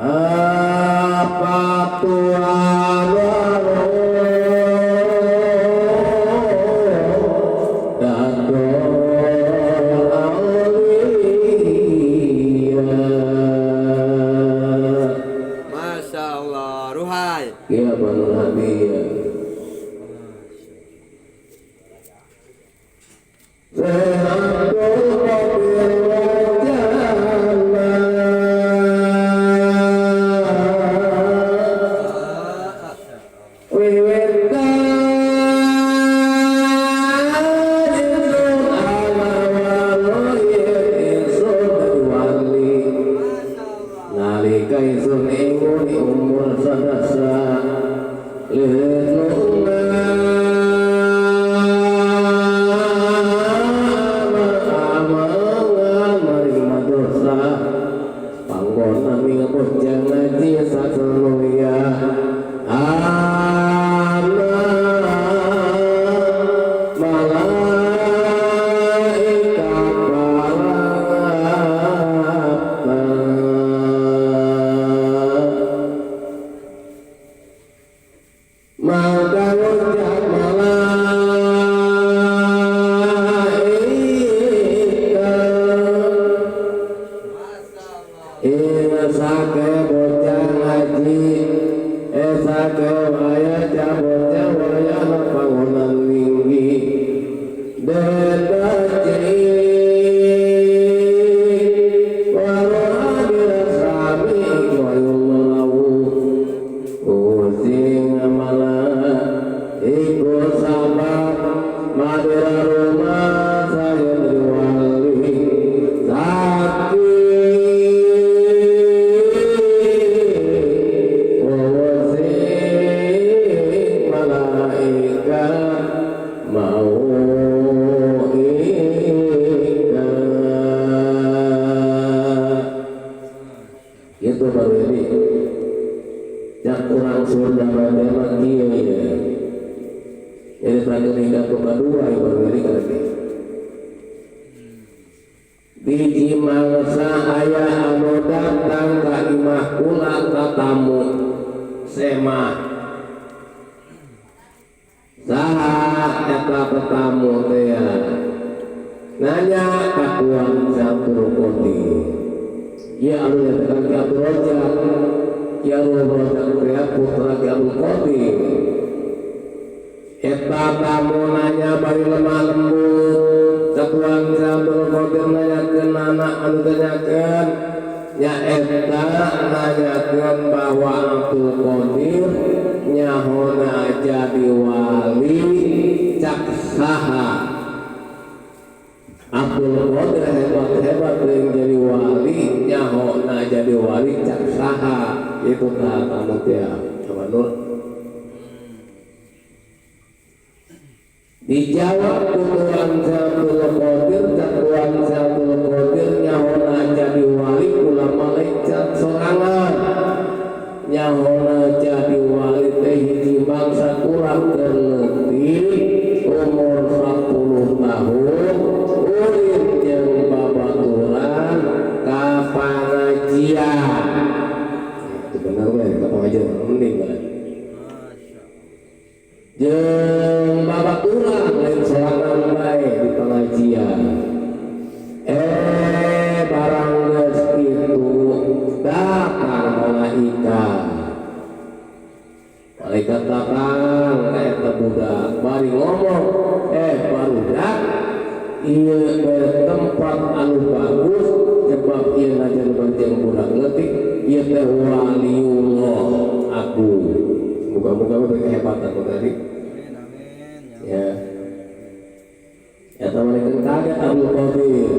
Apa tuan Masya Allah, Ruhai. Ya Banu Nabi ya. Nalika ingsun ing umur sadasa Biji mangsa aya anu datang ka imah kula tatamu semah saha eta tetamu teh nanya ka Tuan Abdul Qadir ieu anu nyatakan ki Abdul Razak ki Abdul Razak teh putra ki Abdul Qadir eta tamu nanya bari lemah lembut Tuan Abdul Qadir nanyakeun anak anu tanyakeun nyaeta nanyakeun bahwa Abdul Qadir nyahona jadi wali cak saha Abdul Qadir hebat-hebat yang jadi wali nyahona jadi wali cak saha itu tah tamu teh coba Nur dijawab Tuan Abdul Qadir Tuan Abdul Qadir nyahona jadi wali kula malaikat sorangan nyahona jadi wali teh hiji bangsa kurang leutik umur 10 tahun ulin jeung babaturan ka pangajian itu bener we ka pangajian mending kan jeung babaturan lain sorangan bae di pengajian barang geus kitu datang malaikat malaikat datang ka eta budak bari ngomong barudak ieu tempat anu bagus sebab ieu ngajar jeung budak leutik ieu teh waliullah aku muga-muga we kehebatan tadi ya eta malaikat kaget Abdul Qadir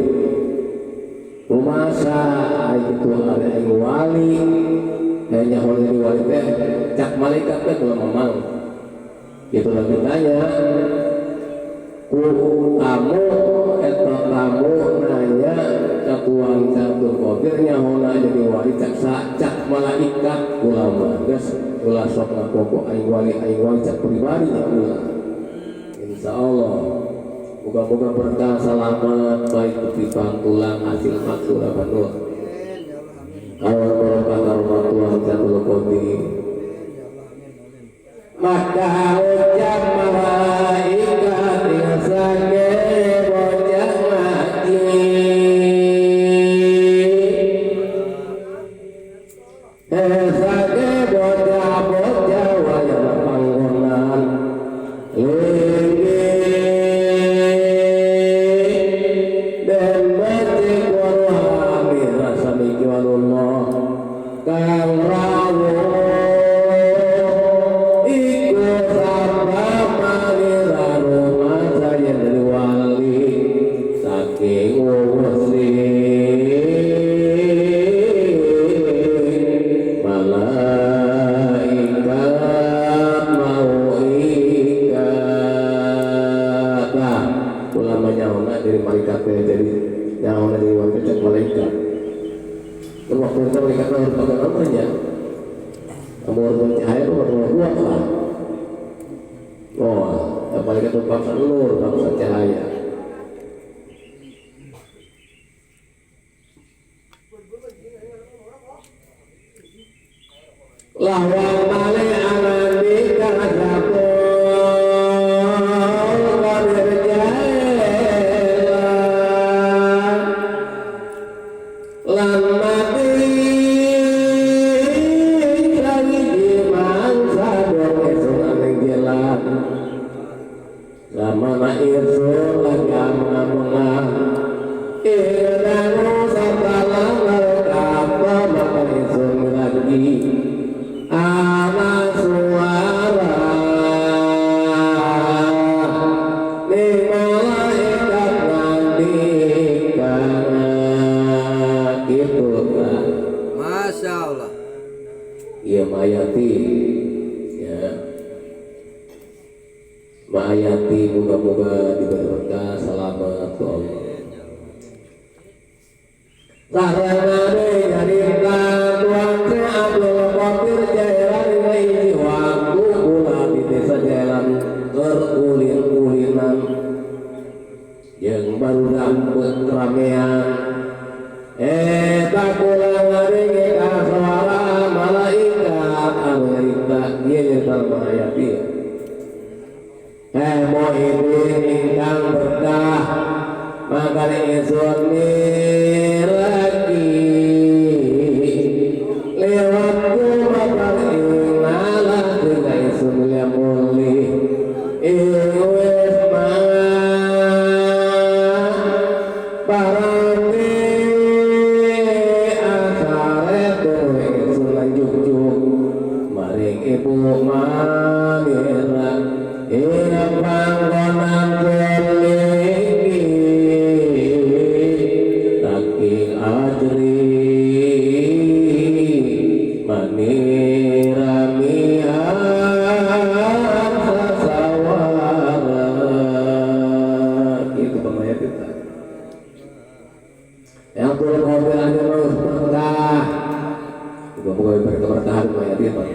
kumasa kitu ari aing wali nyaho jadi wali teh cak malaikat teh kula mamang kitu lagi tanya ku tamu eta tamu nanya ka Tuan Abdul Qadir nyahona jadi wali cak cak malaikat kula mah geus ulah sok ngapopo aing wali cak pribadi nya ulah insyaallah moga-moga berkah selamat baik ketimbang tulang hasil maksud apa nur. Kalau barokah karomah Sake bocah-bocah wayang panggonan linggih dan becik waruhani rasa mikiwanullah kang rawuh iku sabab manira rumah yen dadi wali saking wuwusi malaikat mau ikat. Nah, ulama nyaona dari malaikat jadi nyaona dari wali cek malaikat. Dan waktu itu malaikat harus pakai namanya. Kamu harus cahaya itu harus kuat lah. Oh, malaikat itu bangsa nur, bangsa cahaya. Lahwal male anandi kasapun qadir jalan lan mati sawiji mangsa dong ingsun aning jalan lamana ingsun lagi ameng-amengan ing dangu sabalan apa maka ingsun lagi ana suara ning malaikat ngandikan gitu Pak. Masya Allah. Iya Mayati ya. Mayati moga-moga diberi berkah selamat ya Allah. Saranane nyarita Tuan Syekh Abdul Qadir Jailani hiji waktu kula di desa Jailan keur ulin-ulinan jeung barudak keramaian eta kula ngadenge ka suara malaikat anu nyarita ieu nyarita Mayati. Muhyiddin ingkang berkah makane ingsun miraki lewat kumabar ing lalah sehingga ingsun mulih ing wis parane asare turu ingsun lanjuk maring ibu manira ing panggonan keliki saking ajri maniramihan sasawara. Itu pemaya kita yang turun mobil aja mau berkah moga-moga diberi keberkahan pemaya kita.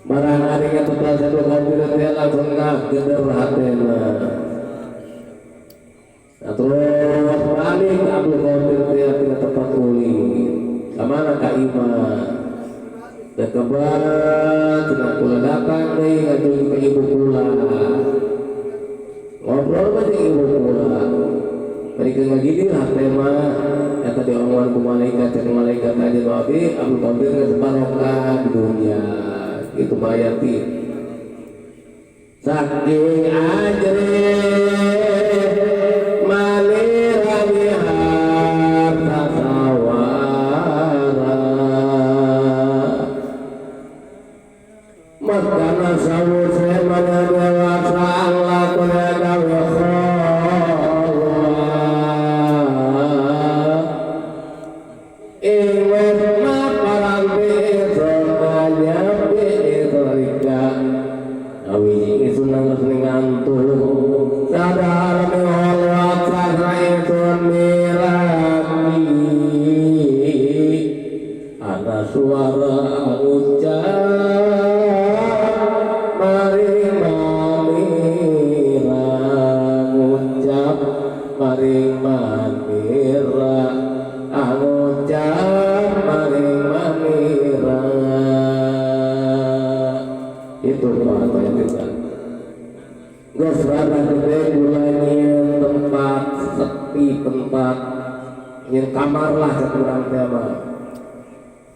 Barang adiknya total satu mobil dia langsung ngageder hatena. Nah, terus balik Abdul Qadir dia tidak tempat uli. Kemana Kak Ima? Dan kebat tidak pula datang deh ngajung ke ibu pula. Ngobrol aja ibu pula. Mereka ngagini lah tema. Kata di omongan ku malaikat, cek malaikat aja babi Abdul Qadir nggak separokan di dunia. Itu Mayati. Saking ajre manirami harta sawara makana sawuse mana dewasa Allah kuna gawe khowa ing wis maparan ingsun anyapi ingsun awiji ingsun nang ngantuk sadar miholwat sasa ingsun miraki ana suara ngucap maring manira ngucap maring manira ngucap maring manira. Itu Pak yang kita geus rada gede kula nyieun tempat sepi tempat nyieun kamar lah cek urang teh mah.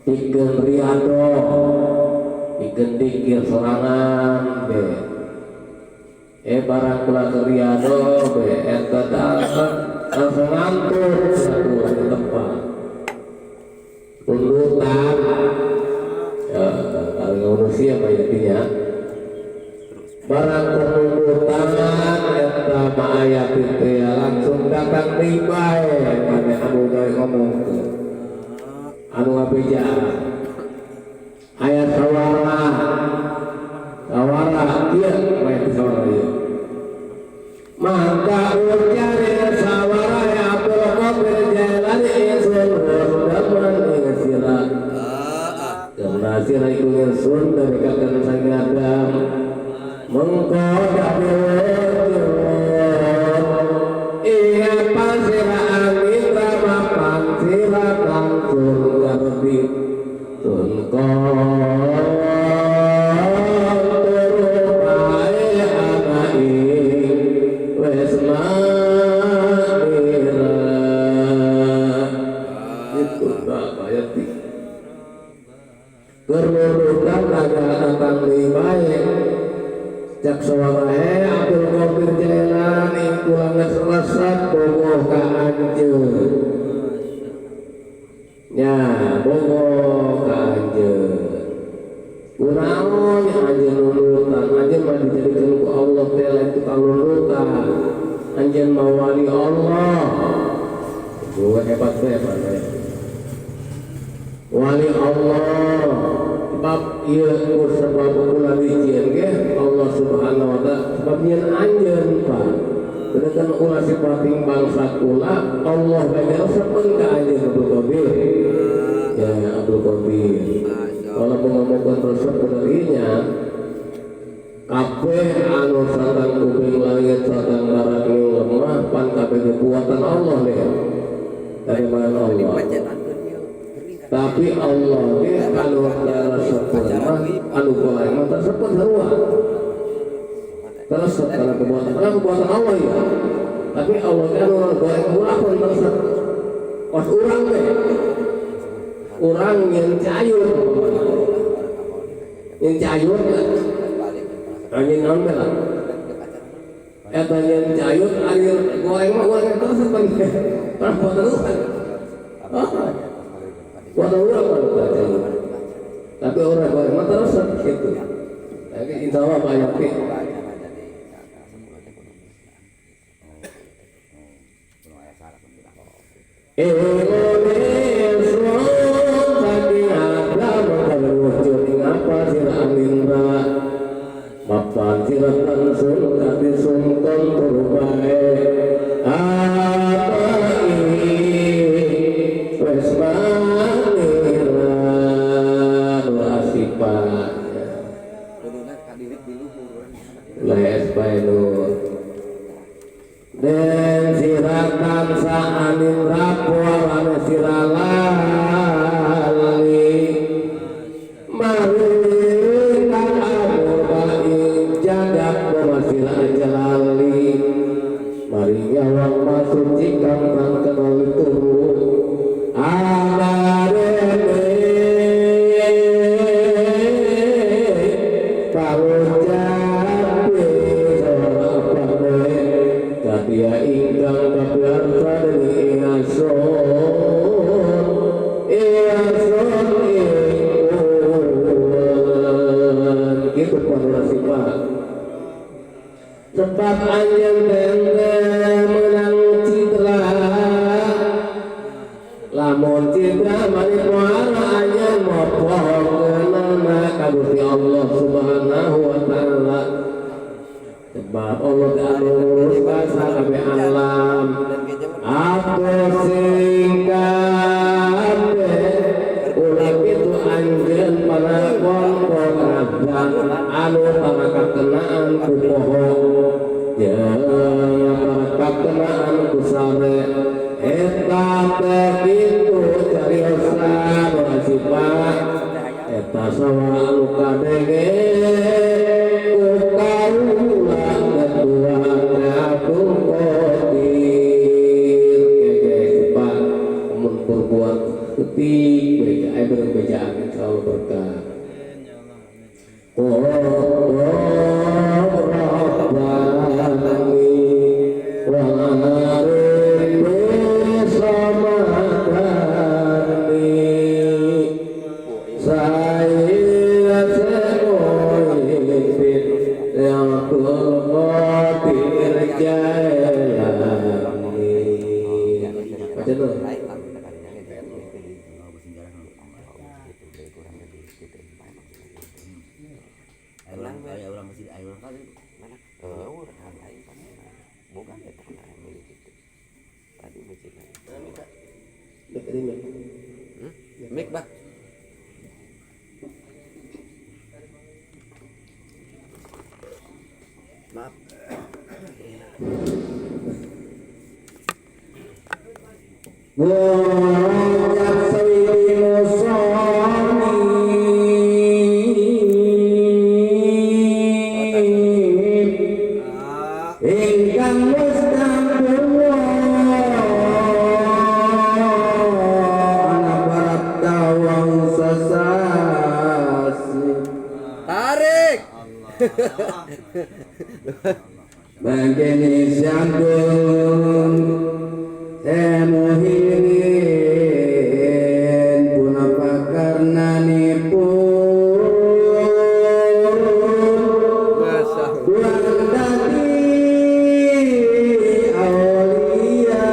Pikeun riadoh, pikeun dikir sorangan be. Barang kula ke riadoh be eta datang langsung ngantuk kula di tempat. Tundutan. Ya, kalau manusia mah jadinya. Barang tundutan eta mah aya teh langsung datang deui bae maneh anu gawe ngomong teh. Anu ngabeja. Aya sawara. Sawara ieu mah sawara ieu. Maka ucare sawara ya Abdul Qadir Jailani ingsun daman ing sira. Karena sira iku ingsun dari kakang sang Adam. Mengko dadi iya pasira amitra mapan sira langsung ngerti tun kon turu bae ana ing wis manira. Itu Bapak Yati Kerurukan agak datang deui bae. Cak sawarahe Abdul Qadir Jailani kula geus resep bogoh ka anjeun. Ya, bogoh ka anjeun. Kunaon anjeun nundutan, anjeun mah dijadikeun ku Allah teh lain tukang nundutan. Anjeun mah wali Allah. Gua hebat teh hebat. Wali Allah. Sebab ieu ku sebab kula dijieun ge Allah Subhanahu wa taala sebab nyieun anjeun Pak. Sedangkan ulah sipating bangsa kula Allah bae resepeun ka anjeun Abdul Qadir. Ya Abdul Qadir. Walaupun ngomongkeun resep darinya kabeh anu satang kuping langit satang darat lemah pan kabeh kekuatan Allah deh. Dari mana Allah. Tapi Allah ge anu resep mah anu goreng mah tersebut sarua. Teresep karena perbuatan Allah ya. Tapi Allah ge anu goreng urang pun teresep. Kos urang teh. Urang yang cayur. Yang cayur angin naon teh lah. Eta yang cayur ari goreng mah urang teresep pan. Perbuatan urang. Buatan urang mah cayur. Tapi orang goreng mah teresep gitu. Jadi insya Allah banyak. Dan siratan saanin rapor ane siralali mari kang amur bai jagat sira jalali mari nyawang masuk cikang kang kenal turu amarene parucape dia ingkang kapiarsa dening ingsun ingsun ingsun gitu panurasi Pak. Sebab anjeun teh menang citra lamun citra balik muara anjeun mopohkeunana ka Gusti Allah Subhanahu wa taala. Sebab Allah anu ngurus sakabeh alam aku sing kabeh ulah kitu anjeun panakon anu panakakenaan ku poho jeung panakakenaan ku sare eta teh kitu cariosan sifat eta sawa anu kadenge ku kaula Tuhan Abdul Qadir keke Pak mun berbuat ketik mereka aya bejaan Sayyid Muhyiddin Abdul Qadir Jailani. Baca dulu. Mik bah. Maaf. Ngucap sawiji musonib ingkang wis kampung ana barata wong sesasi. Tarik. Bangkene syangkun Muhyiddin punapa karnanipun tuan dadi aulia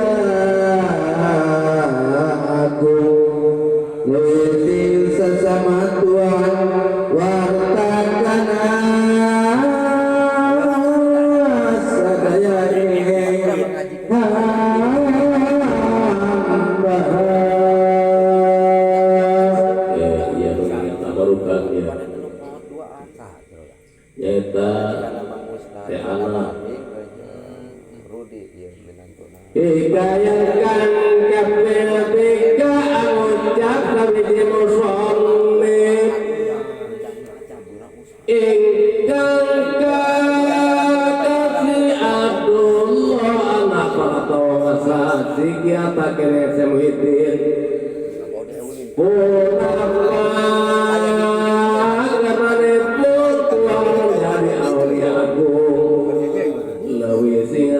agung leuwih sesama tuan wartakana sadaya ing. Eta teh anak hikayatkan KPPK ngucap sawiji musonib ingkang kadasi Abdullah anak paratawa sasi kiata kene Muhyiddin punapa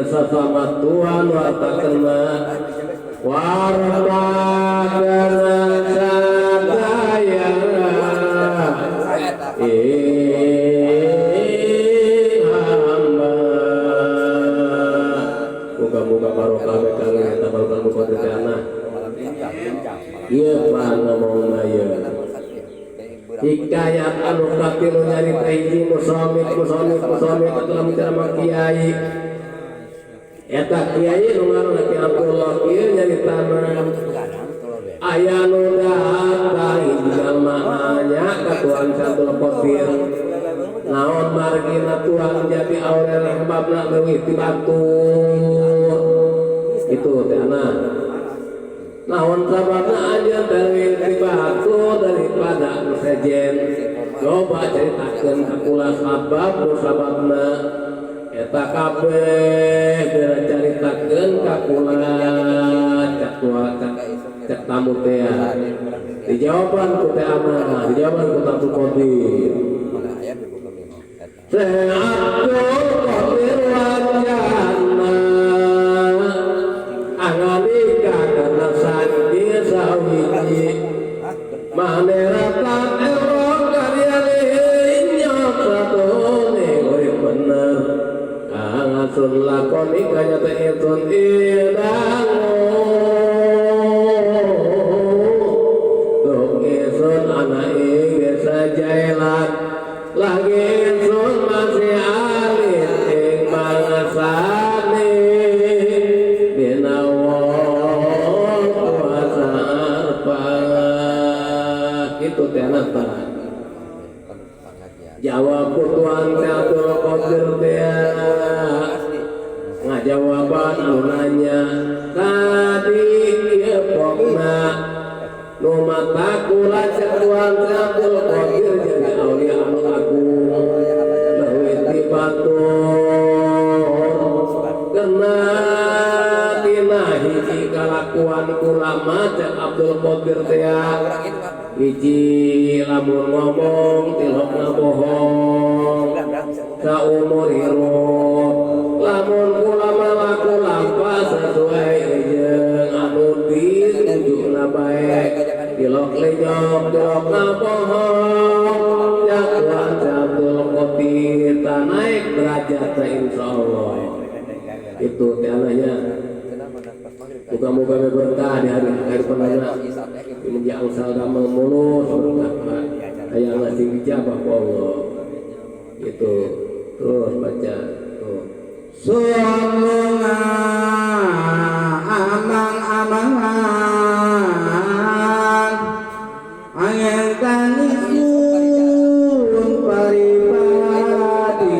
sesama Tuhan wartakena wartakena sadaya ing hamba. Muga-muga barokah bekal eta barokah muka teh anak. Ieu pangomongna ieu. Hikayat anu katilu nyarita hiji musomit musomit musomit atuh ceramah kiai. Eta kiai nu ngaranna Ki Abdullah kieu nyaritana aya nu datang hiji jalma nanya ka Tuan Abdul Qadir naon margina Tuhan jadi aurel sebabna leuwih ti batur itu teh anak naon sababna anjeun leuwih ti batur daripada nu sejen coba caritakeun ka kula sabab nu sababna eta kabeh bera caritakeun ka kula cak tua cak tamu teh dijawaban ku teh amah dijawaban ku Abdul Qadir Syekh Abdul Qadir wajana angalika kana saking sawiji maneratan erong karyane nyok satune urip bener angasun lakoni kanyata ingsun ilangu tung ingsun ana ing desa Jailan lagi ingsun masih alit ing mangasane dina wong kuasa arpa kitu teh anak jawab Tuan Abdul Qadir teh ngajawaban anu nanya tadi ieu pokna nu mata kula cek Tuan Abdul Qadir jadi aulia anu agung leuwih ti batur kena tina hiji kalakuan kula mah cek Abdul Qadir teh hiji lamun ngomong tilokna bohong saumur hirup lamun kula malaku lampah sesuai jeung anu ditujuna bae. Tilok lenyok tilok ngabohong ya Tuhan Abdul Qadir naik derajat insyaallah itu teh anaknya muga-muga berkah di hari akhir penana ini angsal damel mulus berkah hayang ngasih ijabah ku Allah itu terus baca tuh Sunga amang-amangan angin tanisun paripati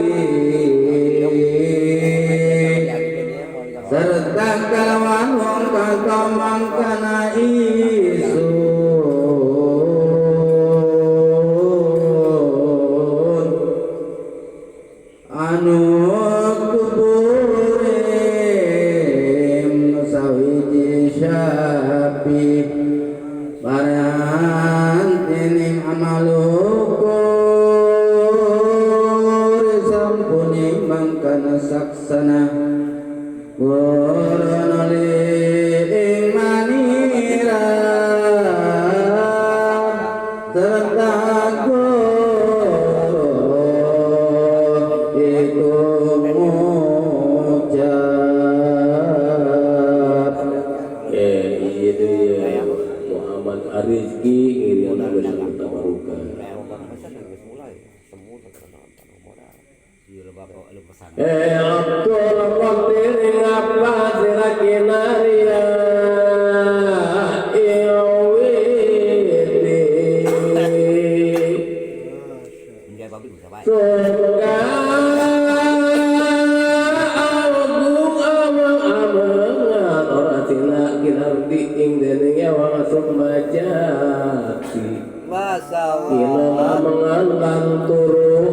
serta kalawan wong katomang kana isun anu kuburim sawiji syapi barantining amalukur sampuning mangkana saksana Guru ing manira serta guru iku ngucap itu ya Muhammad Arizki ngirim geus tabarukan. Abdul Qadir ngapa sira kinaria iwiti surga agung amang-amangan ora tina kinardi ing dening wang sumajati Masyaallah amengan lan turu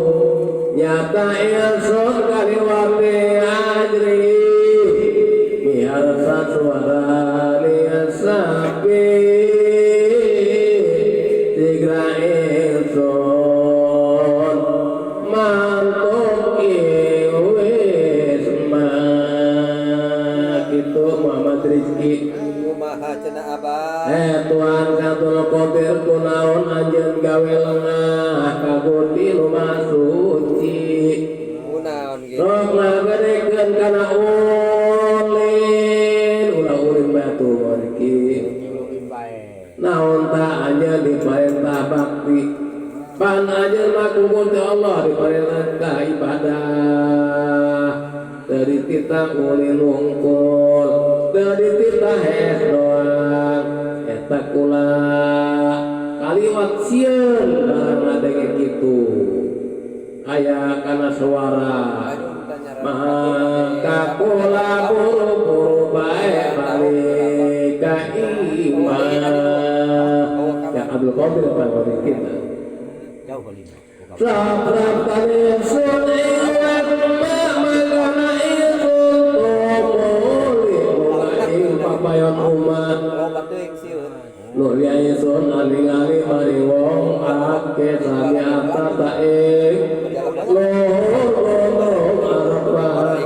nyata ingsun kaliwate ajri miharsa suarane sapi tigra ingsun mantuk wis kitu Muhammad Rizki kumaha cenah abah Tuhan Abdul Qadir kunaon anjeun gawe lengah kaguti rumah suci kunaon ge sok ngagedekeun kana ulin ulah ulin batu orki naon ta anjeun diparentah bakti pan anjeun mah kumpul teh Allah diparentah ibadah dari titah ulin wungkul dari titah hes doang eta kula kaliwat sieun barang ngadenge kitu aya kana suara maka kula buru-buru bae balik ka imah ya Abdul Qadir balik kita Rap-rap sun makana ingsun tumuli ing papayon umat Nuria ingsun aling-aling maring wong akeh sami ata ing luhur Arafah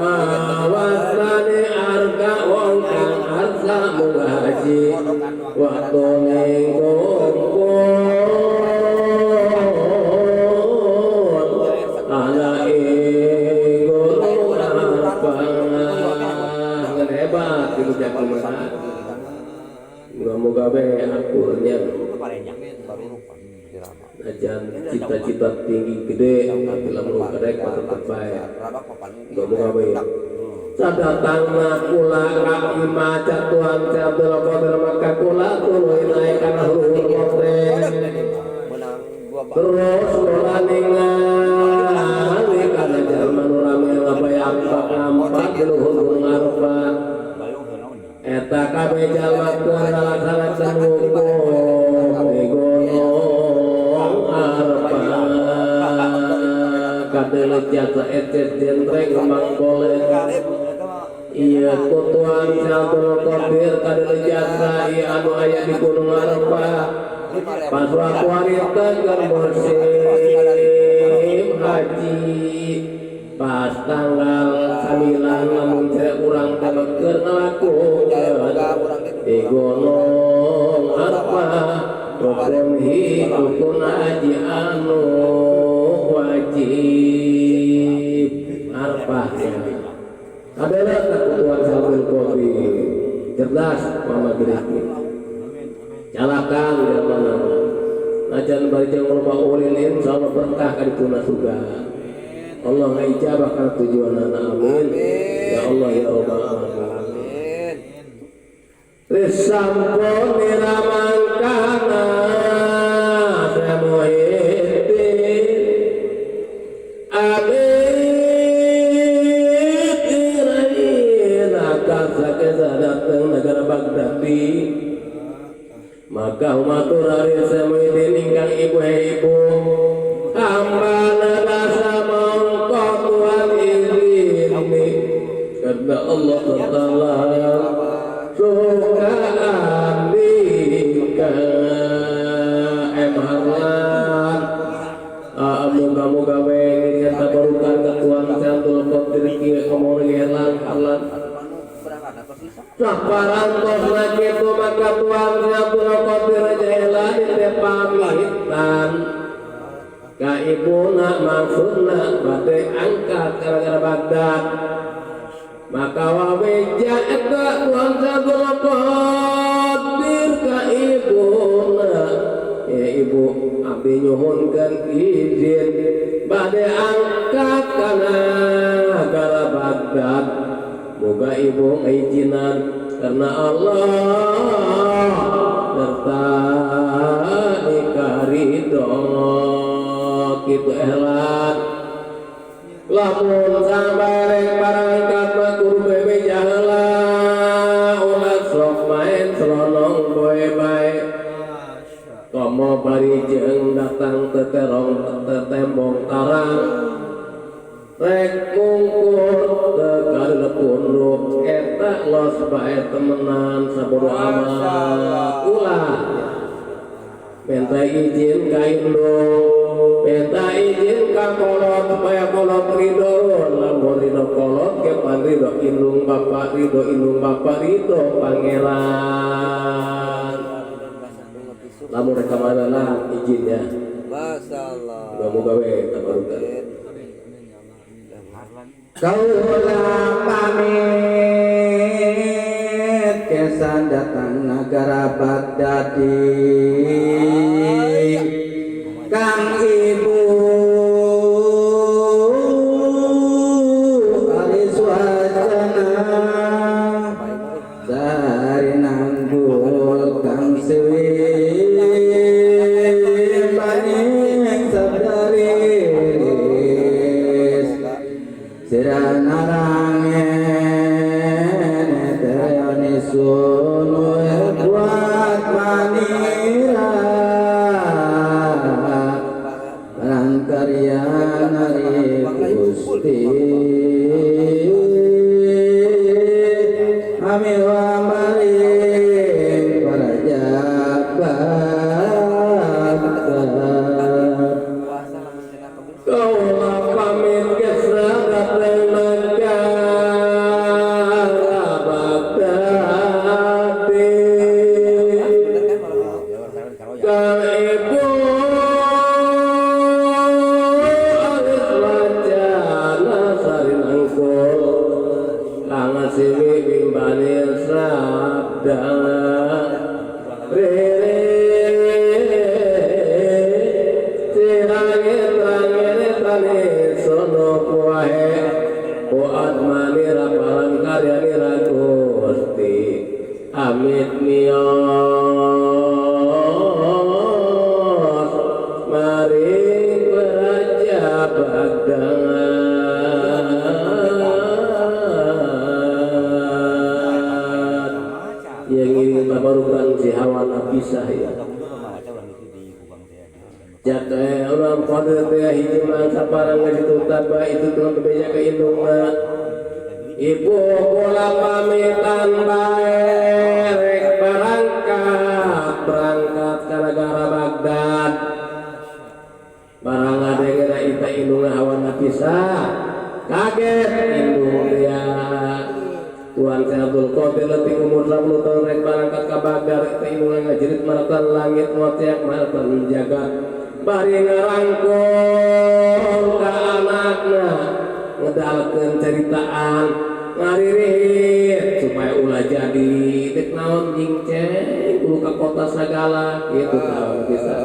awasane arga wong kang arsa munggah haji waktu ning ana ing gunung Arafah hebat itu jago. Moga-moga be akurnya ajan cita-cita tinggi gede tapi lamun kadek tetep bae. Moga-moga be sadatangna kula ka imah Tuhan Abdul Qadir maka kula tuluy naik kana luhur kote terus kula ningali kana jalma nu rame ngabayang ngampat di luhur Gunung Arafah eta kabeh jalma keur ngalaksanakeun wukuf di Gunung Arafah kadeuleu jasa ecet jentreng kembang boleh iya kutuan Abdul Qadir kadeuleu jasa ieu anu aya di Gunung Arafah pas waktu harita keur musim haji pas tanggal 9 lamun cere urang teh keur ngalakukeun di Gunung Arafah. mah rukun rukun haji anu wajib arfahnya adalah kekuatan sambil kopi cerdas mama geriki calakan zaman nama ajan bari jeung loba ulin insyaallah berkah ka dituna surga Allah ngaijabah kana tujuanana amin ya Allah ya Rabbal alamin. Risampun niramangkana Muhyiddin Abid iraina kasakesa datang negara Baghdadi maka umatur ari Muhyiddin ingkang ibu ibu hamba nabasa mongko Tuhan izini karena Allah Ta'ala suka andika emharlan moga-moga we ngiringan tabarukan ka Tuhan Abdul Qadir kieu ngomong ngelang harlan saparantos kitu maka Tuhan Abdul Qadir jalan teh pamitan ka ibuna maksudna bade angkat ka negara Baghdad maka waweja eta Tuhan Abdul Qadir ka ibuna ya ibu abdi nyuhunkeun izin bade angkat kana negara Baghdad moga ibu ngaizinan karena Allah serta ridho kitu ehlan lamun sampai rek barangkat mah kudu bebe jahala ulah sok main selonong boe bae komo bari jeung datang teterong tetembong tarang rek mungkur teu kalepunduk eta los bae temenan sabodo amat ulah minta izin ka indung minta izin ka kolot supaya kolot ridho lamun ridho kolot ke pan ridho indung bapak ridho indung bapak ridho pangeran lamun rek ka mana lah izinnya masyaallah moga-moga we tabarukan kaula pamit kesan datang negara Baghdadi kang ibu aris wacana sari nanggul kang siwi paning sabdariris siranarangen terayani sunu kuat manira barang karya nari Gusti Amin wa maring para jabat kaula pamit kesra datang negara Baghdadi kang ibu alis wacana sarin angkul kang siwi bimbani sabda rere cirange rangene tani sono kuahe kuat manira barang karya Gusti amit miyos maring Raja Baghdad yang ngiring tabarukan si hawa napisah ya jatuh orang qadir teh hiji mah saparang ngasitu tabah itu tuh bebeja ka indungna ibu kula pamitan bae rek berangkat berangkat ka negara Baghdad barang ngadengena ita indungna hawa napisah kaget indung dia Tuan Syekh Abdul Qadir leutik umur 10 tahun rek barangkat ka Baghdad teh indungna ngajerit maratan langit motiak maratan jagat bari ngarangkul ka anakna ngedalkeun ceritaan ngaririhit supaya ulah jadi dek naon jingceng kudu ka kota sagala kitu tah bisa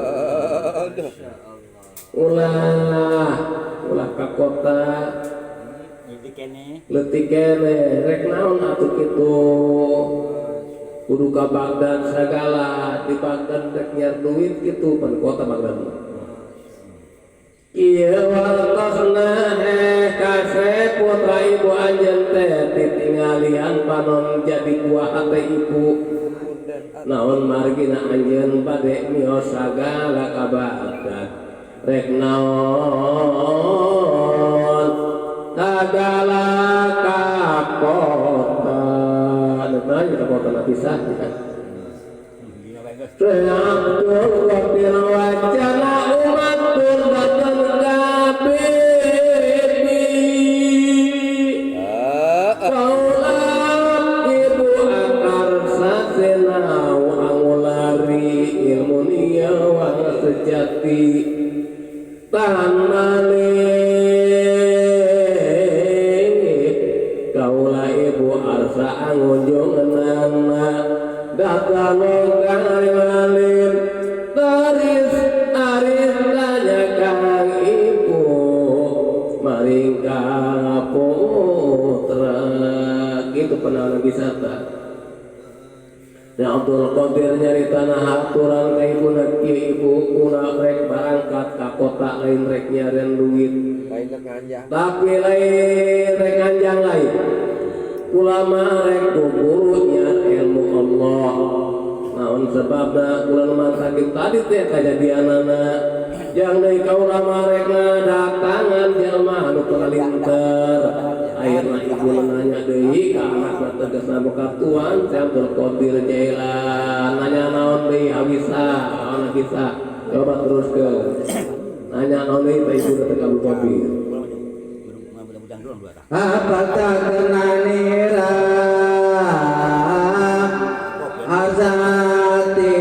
ulah ulah ka kota leutik keneh rek naon atuh kitu kudu ka Baghdad sagala di Baghdad rek nyiar duit kitu pan kota Baghdad ieu wartosna kasep putra ibu anjeun teh titinggalian panon jadi buah hate ibu naon margina anjeun bade mios sagala ka Baghdad rek naon sagala ka kota nanya ka kota na pisah Syekh Abdul Qadir wacana umat datang ka bibi kaulah ibu akar sasenau angulari ilmu niawang sejati tahan kaulah ibu arsa angunjunganana datang alim taris aris tanya kang ibu maring ka putra gitu penawaran wisata. Dan Abdul Qadir nyarita aturan ka ibu kieu ibu kula rek barangkat ka kota lain rek nyarian duit tapi lain rek nganjang lain ulama rek guru nyar ilmu Allah naon sebabna kula mah sakit tadi teh kajadianana jang deui ka ulama rek ngadatangan jelema anu kalinter akhirna ibu nanya deui ka anakna tegasna boka tuan Syekh Abdul Qadir Jailan nanya naon deui awisa naon bisa coba terus ke nanya naon deui teh ibu teh Abdul Qadir apa tak kenanira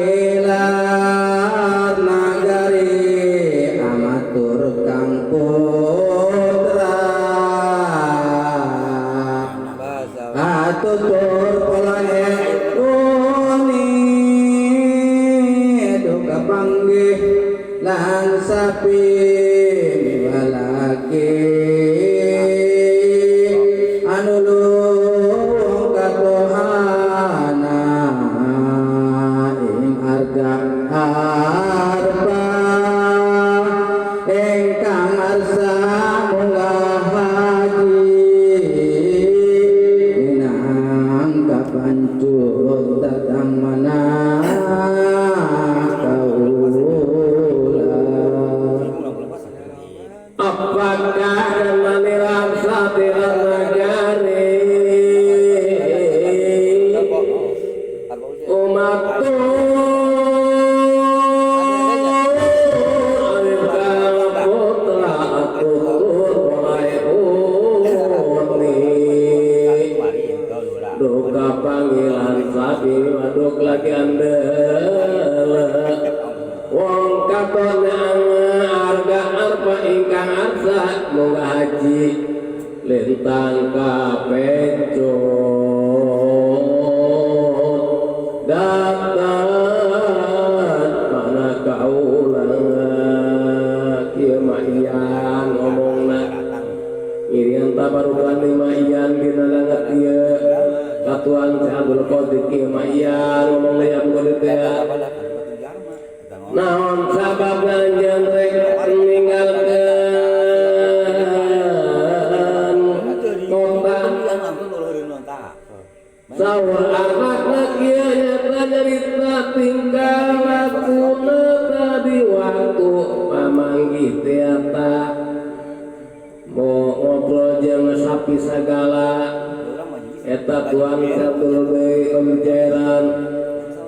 azatilar nagari amatur kang putra atutur polahe uni duka panggih lan sapi miwalaki anu luhung katohana ing arga arpa ingkang arsa munggah haji minangka pancut datang mana kaula apakah maniram satiran nagari umat putra tutur oleh uni duka panggilan sapi waduk lagi andel wong katon arga arpa ingkang arsa munggah haji lintang kapencut datang mana kaula kieu mah iyan ngomongna irian tabarukan lima iyan dina langet ieu katuan Syekh Abdul Qadir kieu mah iyan ngomongna ya Abdul Qadir teh naon sababna anjeun rek ninggalkeun kota saur anakna kieu nyata nyarita tingkah lakuna tadi waktu pamanggih teh ta mau ngobrol jeung sapi sagala eta tuan Abdul Qadir Jailan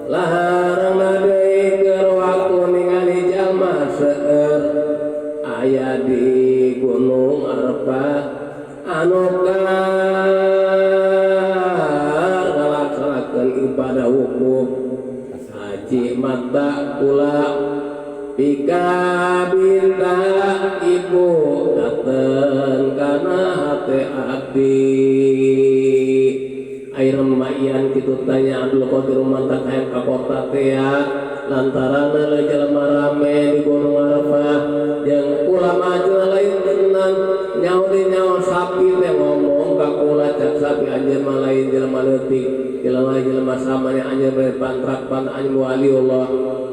laharangna deui keur waktu ningali jalma seueur aya di Gunung Arfah anu Pika binta ibu dateng kana hate abdi. Ayeuna maian kitu tanya Abdul Qadir mantak hayang ka kota teh ya lantaran jelema rame di Gunung Arafah jeung kula mah lain tenang nyaho di nyaho sapi teh ngomong ka kula cak sapi anjeun mah lain jelema leutik jelema jelema samanya anjeun bari pantrak pan anjeun waliullah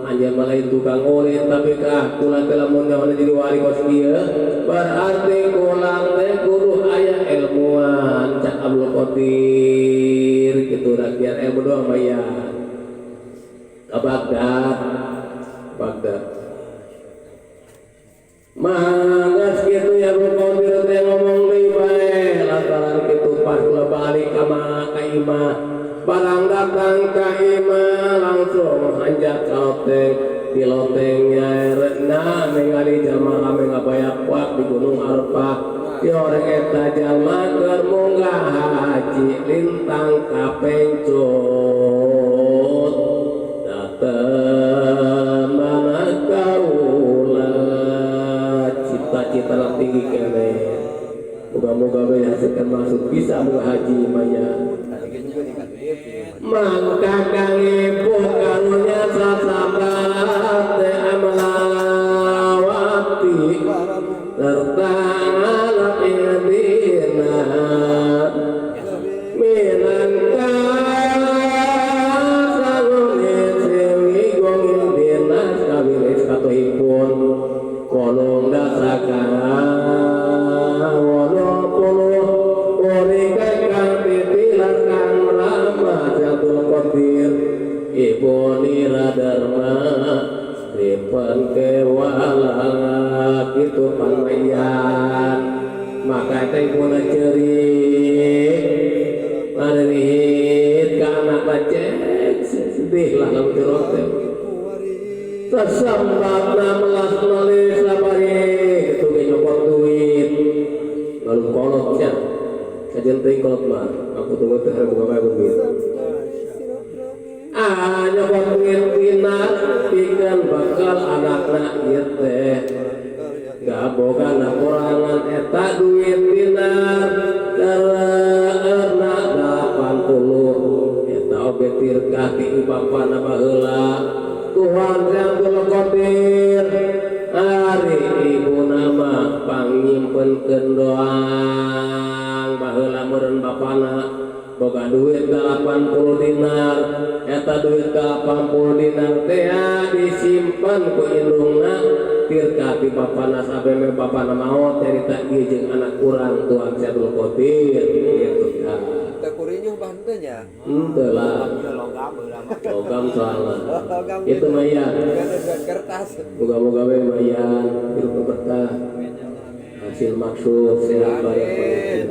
anjeun mah lain tukang ulit tapi kah kula teh lamun nyaho jadi wali kos kieu berarti kula teh kudu aya ilmuan cak Abdul Qadir kitu rakyat ilmu doang bayar ke Baghdad Baghdad manggas kitu ya Abdul Qadir teh ngomong deui bae lantaran kitu pas kula balik ka imah barang datang ka imah langsung hanjat ka loteng di lotengnya na ningali jalma rame ngabayak di Gunung Arfah di orang eta jalma keur munggah haji lintang kapencut dateng mana kaula cita-cita tinggi kene moga-moga we hasilkan maksud bisa munggah haji maya mangka kang ibu karunya sasabat teh amalawati serta alat dina minangka salune sewi gongin dina sawilis katuhipun wolung dasaka 80 urika kang titilan kang rama Abdul Qadir ibu nira dharma ripen kewala kitu pangmayan maka eta ibuna ceurik ngareurihit ka anak bacek sedih lah lamun curot teh sasambabna melas melis sabari kitu ge nyokot duit lalu kolot nya kajen teuing kolot mah aku tunggu teh boga bae duit ah nyokot duit dina pikeun bakal anakna ieu teh gaboga na korangan eta duit dinar karena 80 eta oge tirkah ti bapana baheula Tuhan Abdul Qadir ari ibuna mah pangnyimpenkeun doang baheula meureun bapana boga duit 80 dinar eta duit 80 dinar teh disimpan ku indungna tirka ti bapana sampe bapana maot nyarita ieu jeung anak urang Tuhan Abdul Qadir kitu kan teu kurinyuh bah henteu nya henteu lah logam soalna itu mah ya kertas moga-moga we mayan hirup berkah hasil maksud sehat baik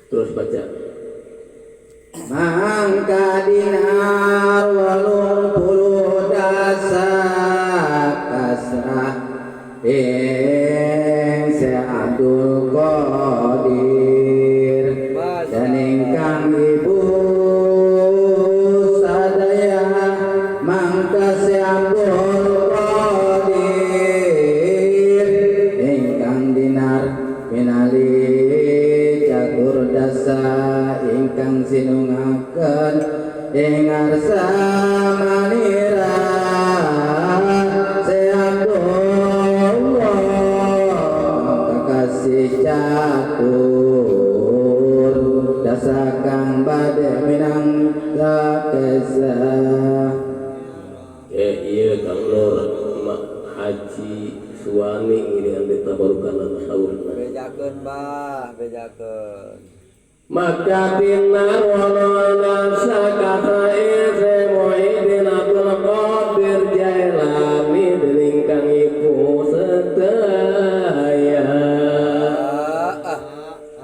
terus baca mangka dinar 80 dasa kasrah ing Abdul Qadir dan ingkang ibu sadaya mangka Abdul Qadir ingkang dinar pinali catur dasa ingkang sinungaken ing arsa manira Abdullah kakasih catur dasa kang bade minangka kesa ieu Kang Nur Mak Haji Suwani ngiringan ditabarukan saurna bejakeun bah bejakeun maka dinar walona sakata ese Muhyiddin Abdul Qadir Jailani dening kang ibu sedaya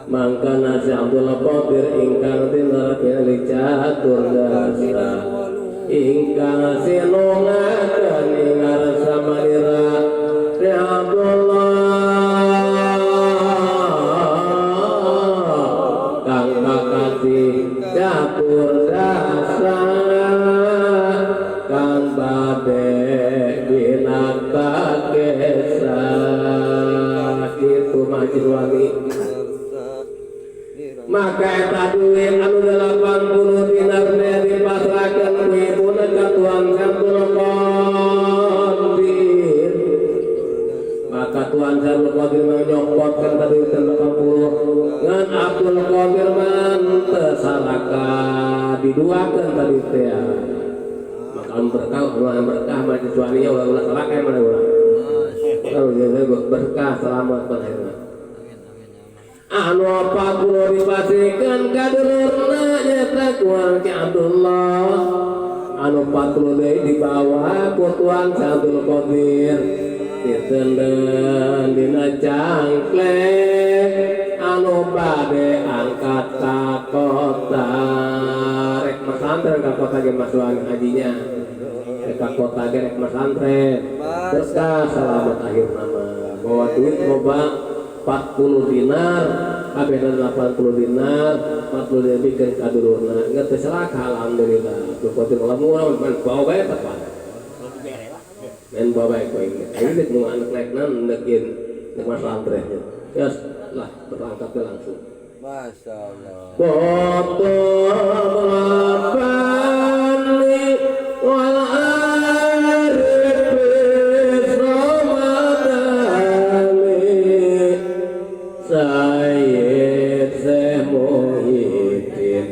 mangkana si Abdul Qadir ingkang dinar kali catur dasa ingkang sinungaken ing ngarsa manira si Abdullah kang kakasih catur dasa kang bade Lata kesa kitu mah Wani. Maka eta duit anu 80 dinar teh dipasrahkeun ku ibuna ka Tuan Abdul Qadir. Maka Tuan Abdul Qadir mah nyokotkeun ka duit 80 ngan Abdul Qadir mah teu salaka diduakeun tadi teh. Maka berkah ulah berkah mah cuaninya ulah salaka mana ulah. Kalau berkah selamat mana. Anu 40 dipasihkeun ka dulurna nyaeta Tuan Ki Abdullah. Anu 40 deui dibawa ku Tuan Ki Abdul Qadir ditenden dina cangklek anu bade angkat ka kota rek masantren ka kota ge masuan hajinya rek ka kota ge rek masantren berkah selamat akhir nama bawa duit loba 40 dinar, kabehna 80 dinar, 40 dinar bikeun ka dulurna. Geus teu celaka alhamdulillah. Abdul Qadir lamun urang main bawa bae tah Pak. Main bawa bae koe. Ini deuk nu anak naekna neukeun deuk masantren. Geus lah berangkat langsung. Masyaallah. Foto melapani wal Sayyid Syekh Muhyiddin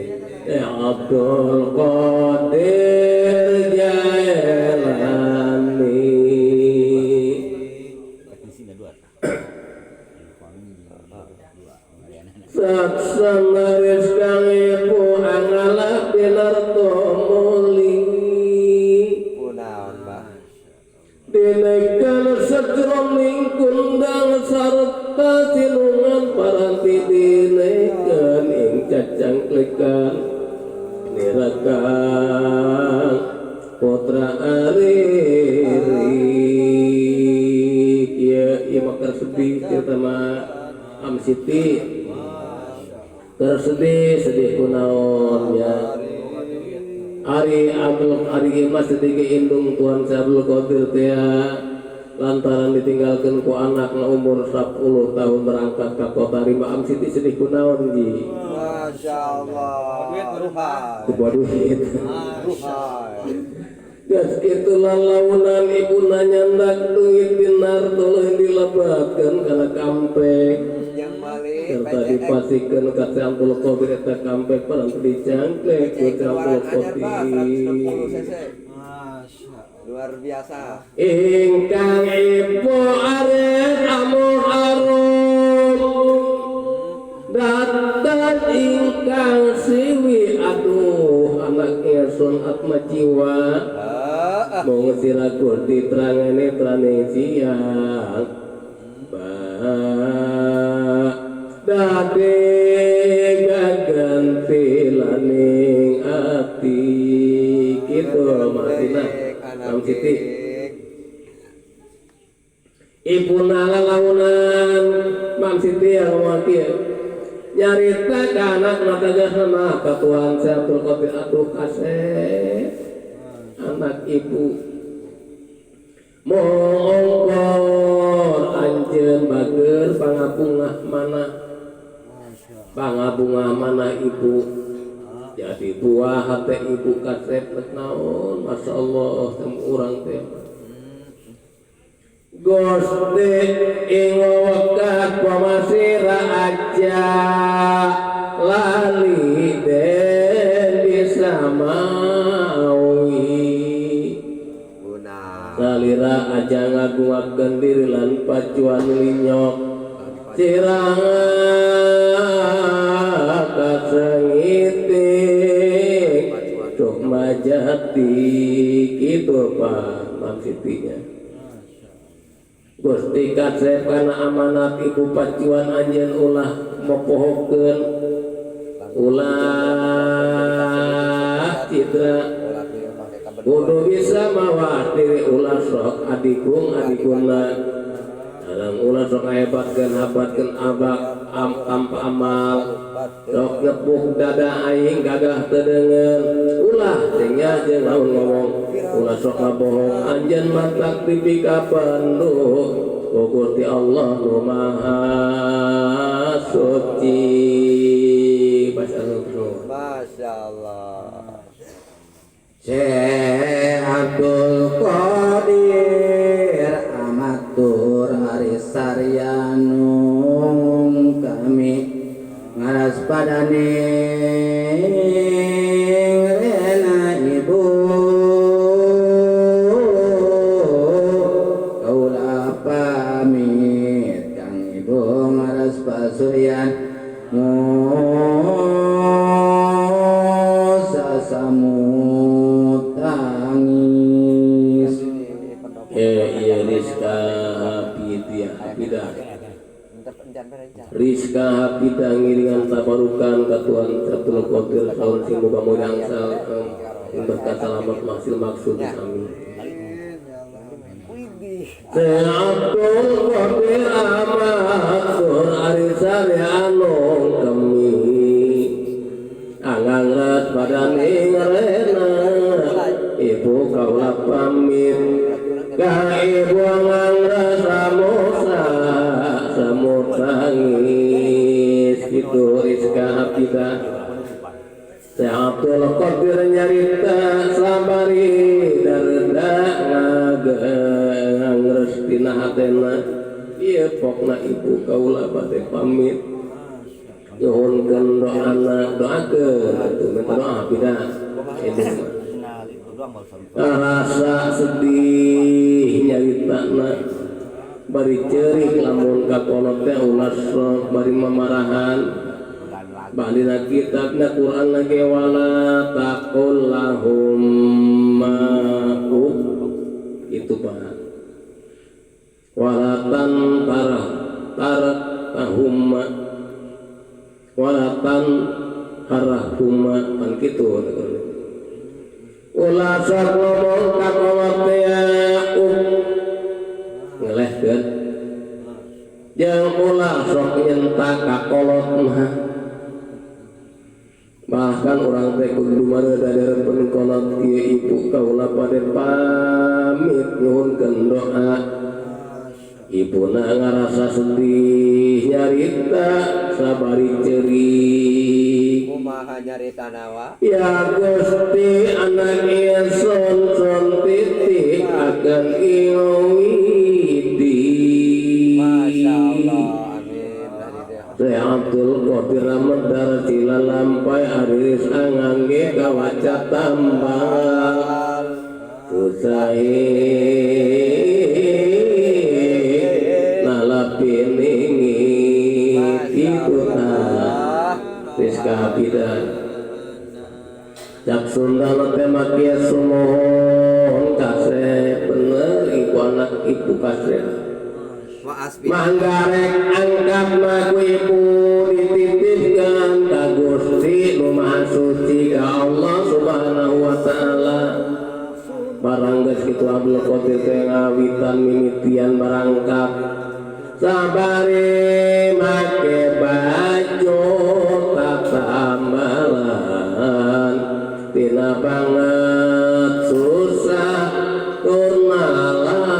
Abdul Qadir Jailani. Saksana rizkang ibu angalap dinarto muli kunaon bah dinekan sajroning kundang sarta silungan paranti dinekan ing cacangklikan nirakang putra ariri. Ieu ieu mah keur sedih cerita mah Am Siti keur sedih sedih kunaon ya. Ari Abdul Ari mah sedih ke indung Tuan Abdul Qadir teh lantaran ditinggalkan ku anakna umur 10 tahun berangkat ka kota Rimba. Am Siti sedih kunaon ji? Masyaallah. Duit Kubawa duit. Ruhai. Geus kitu lalaunan ibuna nyandak duit dinar tuluy dilebatkeun kana kampek. Yang malik Serta dipasihkeun ka si Abdul Qadir eta kampek palang dicangklek ku si Abdul keluaran anyar bah Qadir. 160 cc. Luar biasa. Ingkang ibu arep amur arum datang ingkang siwi aduh anak ingsun atma jiwa mong sirakur diterangane terane siang bah dadi gaganti laning ati kitu Martina Mam Siti. Ibuna lalaunan Mam Siti yang ngomong kieu nyarita ka anakna tegasna ka Tuhan Abdul Qadir aduh kasep anak ibu mongkor anjeun bager pangabungah mana pangabungah mana ibu jadi buah hate ibu kasep naon Masya Allah temu urang teh Gusti ing wewekah pamasira aja lali den bisa mawi salira aja ngaguakeun diri lan pacuan linyok cirangan kasengiting cuk majati kitu Pak Mam Sitinya. Gusti kasep kana amanat ibu pacuan anjeun ulah mopohokeun ulah citra kudu bisa mawa diri ulah sok adigung adiguna Sareng ulah sok hebatkeun habatkeun abak tanpa amal sok nepuk dada aing gagah teu deungeun ulah cenah jeung lamun ngomong ulah sok ngabohong anjeun matak dipikapandu ku Gusti Allah nu Maha Suci. Masya Allah. Syekh Abdul Qadir Amatur Arisaryanung kami ngaras padane rena ibu kaula pamit kang ibu ngaras pasuryan Musa samut tangis. Iya Rizka Hafidah Rizka Hafidah ngiringan tabarukan ka Tuhan Abdul Qadir saun sing muga mulia angsal berkat salamat masil maksud amin. Syekh Abdul Qadir Amatur Arisari anung kemi angangres padane ngrena ibu kaula pamit ka ibu angangres samosa samutangis kitu Rizka Hafidah. Syekh Abdul Qadir nyarita sabari darda ngagangres dina hatena ieu pokna ibu kaula bade pamit nyuhunkeun doana doakeun atuh minta doa pindah ibu rasa sedih nyaritana bari ceurik lamun ka kolot teh ulah sok bari mamarahan Bahlina kitabna Quran lagi wala taqul lahum ma'u itu pak wala tan tarahumma wala tan harahumma kan kitu ulah sok ngomong ka kolot teh ngelehkeun jeung ulah sok nyentak ka kolot mah. Bahkan orang teh kudu mana dadereun kolot ieu ibu kaula bade pamit nyuhunkeun doa. Ibuna ngarasa sedih nyarita sabari ceurik. Kumaha nyaritana wa? Ya Gusti anak ieu son titik akan iwidi. Masya Allah. Syekh Abdul Qadir Medar sila lampai aris angangge kawaca tambal susahi nalapiningi itu Rizka Hafidah cak Sunda teh makia sumohon kasep bener ibu anak ibu kasep manggarek angkat maku ibu dititipkan ka Gusti nu Maha Suci ka Allah Subhanahu wa taala. Barang geus kitu Abdul Qadir teh ngawitan mimitian barangkap sabari make baju tatambalan tina banget susah tur malang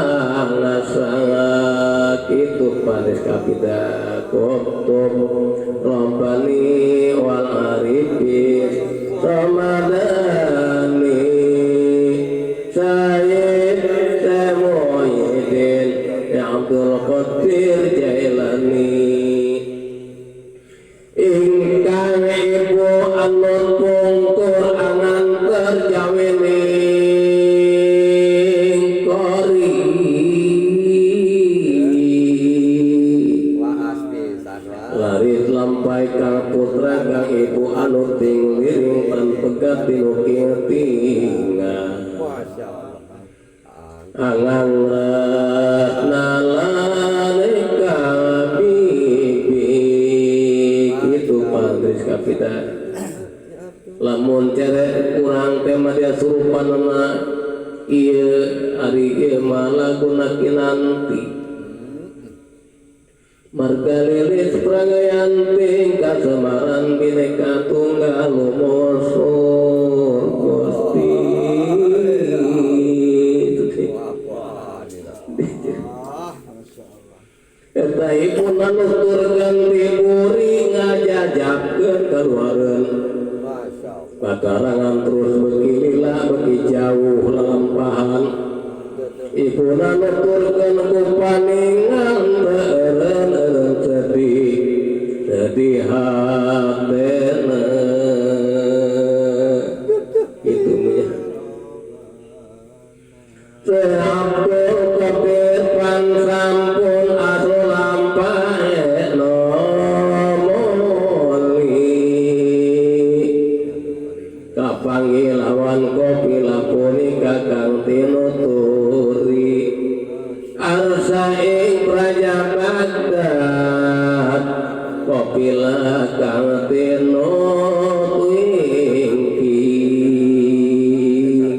sangat itu panis kapita kutub robbani wal arifin ramadhani sayyid Muhyiddin ya Abdul Qadir Jailani ingkang ibu anut pungkur anganter jawining kori. Laris lampai kang putra kang ibu anu ting liring tan pegat tinu tinggal angang nalane kabibi itu pandris kapita lamun cerek kurang tema dia surupanana ieu ari ieu mah laguna kinanti Marga lilis pragayanting kasemaran bineka tunggal lumosor Gusti. Eta ibuna nuturkeun ti buri ngajajakkeun kaluareun. Bakarangan terus beuki lila beuki jauh lalampahan. Ibuna nuturkeun ku paningan eureun-eureun sedih sedih hatena. Itu nya. Abdul Qadir pan sampun asul lampahe nomoli kapanggih lawan kopi punika kang tinuturi arsa ing praja Baghdad kopila kang tinuturi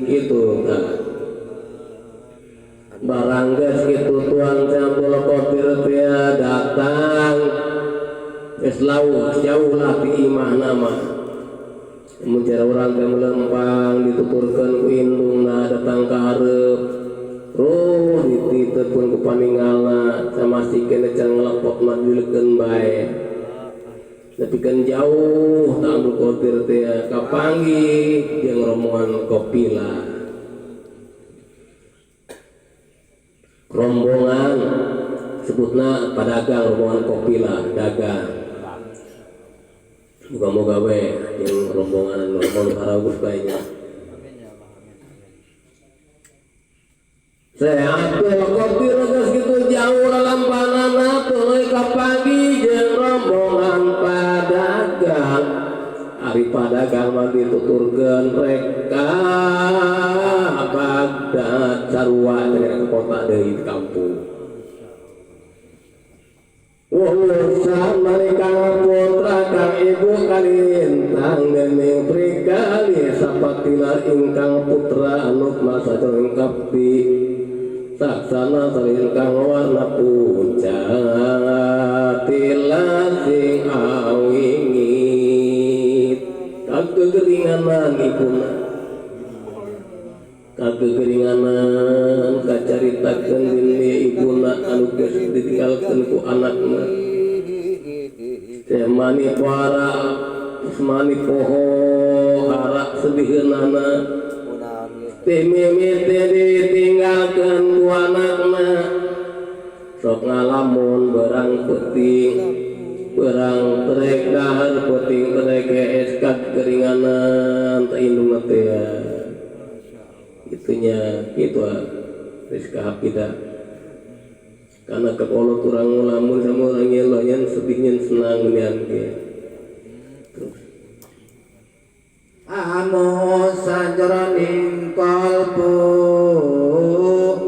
kitu tah. Barang geus kitu tuan Abdul Qadir teh datang geus lauh jauh lah ti imahna mah. Mun cara urang teh melempang dituturkeun ku indungna datang ka hareup terus dititeukeun ku paningalna samasikeun can ngelepot mah dileukeun bae. Nepikeun jauh tah Abdul Qadir teh kapanggih jeung rombongan kopila. Rombongan sebutna padagang rombongan kopila dagang. Moga-moga we jeung rombongan rombongan haragus bae nya. Saya Abdul Qadir geus kitu jauh lalampanana tuluy kapanggih jeung rombongan padagang. Ari padagang mah dituturkeun rek ka Baghdad sarua teh kota deui di kampung. Wusan malikang putra kang ibu kalintang dening prikali sapatilar ingkang putra anu masa kapti saksana salingkang warna punca tilasing awingit kagegeringanan ibuna kagegeringanan kacaritakeun dini ibuna anu geus ditinggalkeun ku anakna teh mani para mani poho harak sediheunana teh mimiti ditinggalkeun ku anakna sok ngalamun berang peuting berang trek dahar peuting trek hees kageringanan teh indungna teh itunya gitu Rizka Hafida karena kekolot kurang ngelamun sama orang nyeloh sedihnya senang nian ge terus amo sajroning qalbu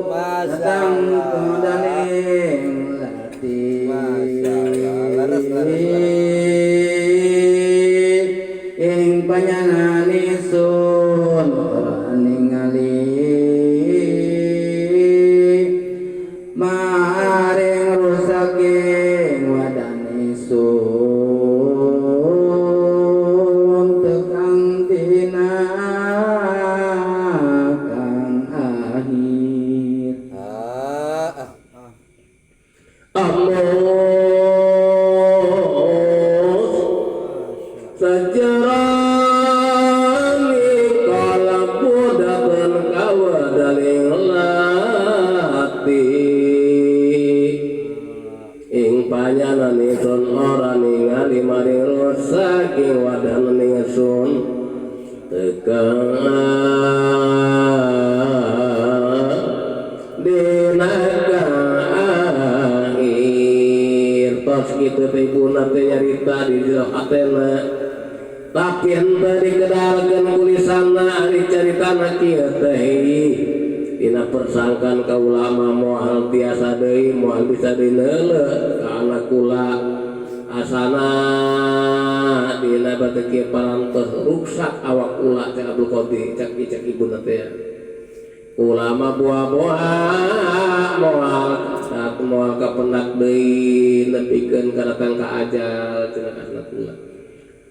datang kodaning lati ing panyanani sun ora ningali maring rusaking wadane sun tekang dina kang akhir. Amos sajarani kalapu dateng kawadaling lati ing panyanane sun ora ningali maring rusaking wadane sun tekang dina kang akhir. Tos kitu teh ibuna teh nyarita di jero hatena tapi henteu dikedalkeun ku lisanna ari caritana kieu teh dina persangkaan ka ulama moal tiasa deui moal bisa deui neuleuh ka anak kula asana dina bate kieu parantos ruksak awak kula cak Abdul Qadir cak cak ibuna teh ulama buah-buah moal moal kapendak deui nepikeun ka datang ka ajal cenah kasna kula.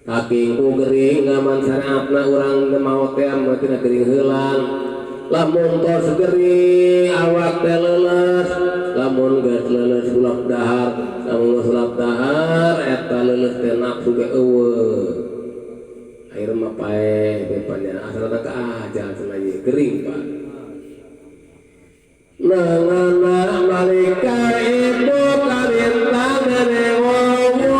Saking ku gering ngaman syariatna urang maot teh meutina gering heulang. Lamun tos gering awak teh leuleus, lamun geus leuleus sulap dahar, lamun sulap dahar eta leuleus teh nafsu ge eueuh. Akhir mah paeh bepannya asalna ka ajal cenah ieu gering Pak. Nangana malika ibu karintah dene wawasan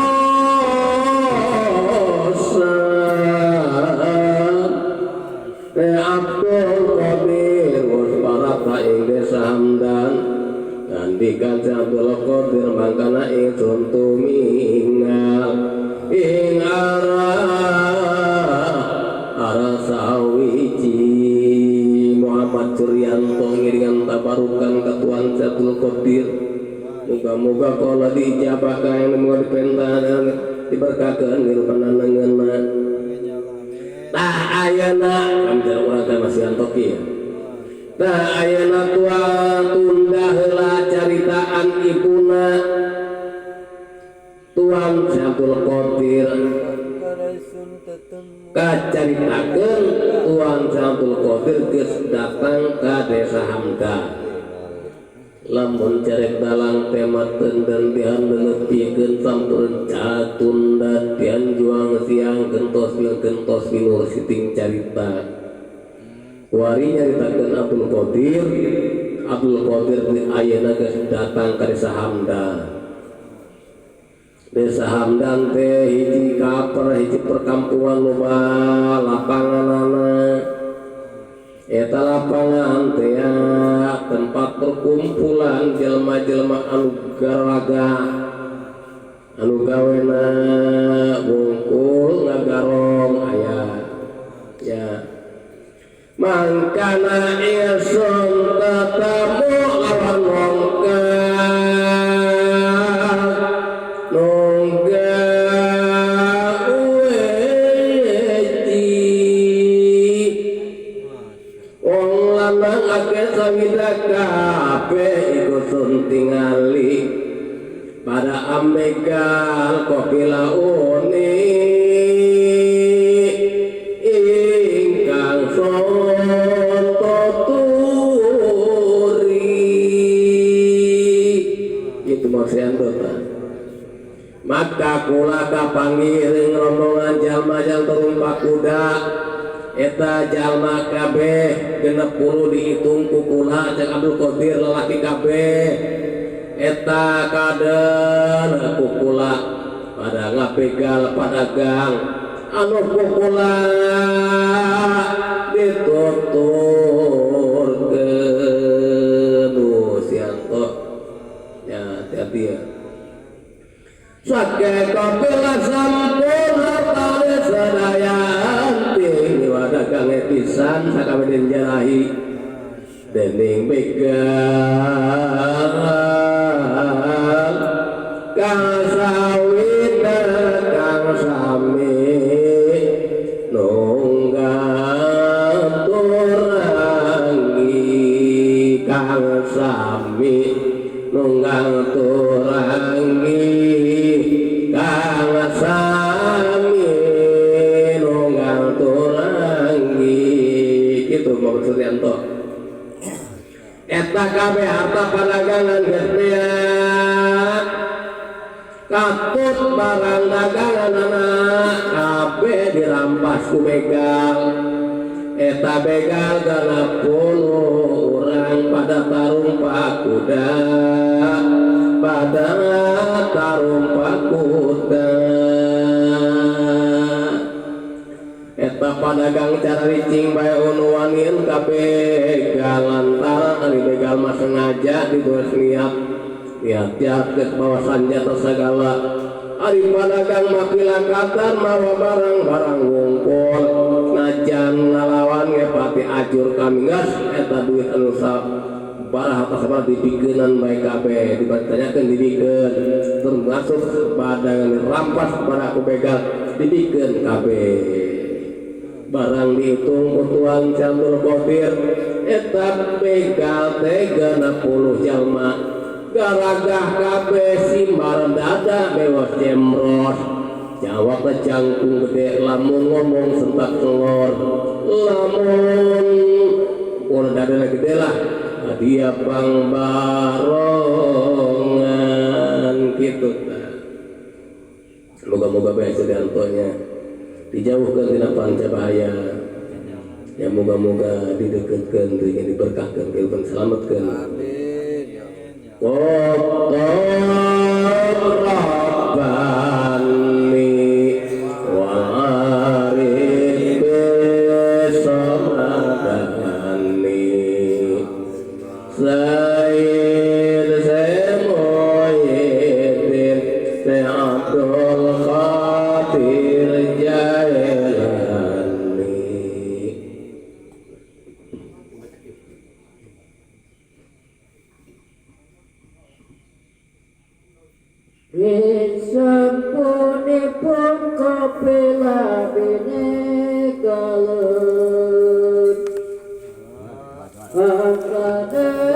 teh Abdul Qadir wos parata ing desa Hamdan ngandikan si Abdul Qadir mangkana ingsun tumingal ing arah arah sawiji Muhammad Suryanto ngiringan tabarukan ka Tuan Abdul Qadir. Muga-muga kala diijabah ka yang muga dipentahan diberkahkeun ngirupan nangeunna. Tah ayeuna kami urang teh masih antoki ya. Tah ayeuna tuang tunda heula caritaan ibuna Tuan Abdul Qadir kacaritakeun Tuan Abdul Qadir geus datang ka desa Hamdan. Lamun carek dalang tema tenden dihan nepikeun sampurun catunda dian juang siang gentos bil gentos binur siting carita. Wari nyaritakeun Abdul Qadir, Abdul Qadir ayeuna geus datang ka desa Hamdan. Desa Hamdan teh hiji kaper hiji perkampungan loba lapanganana. Eta lapangan teh tempat perkumpulan jelema-jelema anu garaga anu gawena wungkul ngagarong aya ya. Mangkana ingsun tetemu lawan wong kang nunggak weci wong lanang akeh sawida kabeh iku sun tingali pada ambegal kopi launi ingkang sun tuturi. Itu maksudnya ta. Maka kula kapanggih rombongan jalma jal turun kuda eta jalma kabeh 60 dihitung ku kula cek Abdul Qadir lalaki kabeh eta kaden ku kula pada ngabegal padagang anu ku kula dituturkeun sianto ya hati-hati ya. Sake kapila sampun hartane sadayanti wadagange pisan sakabeh jarahi dening begal kang sawita kang sami nunggang turangi kang sami nunggang turangi kang sami nunggang turangi. Itu Muhammad Suryanto. Eta kabeh harta padagangan geus beak katut barang daganganana kabeh dirampas ku begal. Eta begal 60 urang pada tarung pakuda pada tarung pakuda. Eta padagang cara ricing bae unu wanien ka begal lantaran ari begal mah sengaja ditulis niat niat jahat geus bawa sanjata sagala. Ari padagang mah pilakatan mawa barang-barang wungkul najan ngalawan ge pati ajur kami geus eta duit anu barah atas barah dibikeunan bae kabeh ditanyakeun dibikeun termasuk padangan dirampas pada ku begal dibikeun kabeh barang dihitung ku Tuan Abdul Qadir eta begal teh 60 jalma 60 Garagah kabeh simbar dada bewos jemros. Jawab jangkung gede lamun ngomong sentak telor. Lamun ukur dada gede lah. Dia pang barongan gitu. Moga-moga bae sedantonya dijauhkan tina panca bahaya. Ya moga-moga dideketkeun, diberkahkeun, kehidupan selamatkeun. Amin. Rabbani wa arif samadani Sayyid Muhyiddin Abdul Qadir Jailani. Wisampunipun kapila binegalun. Akane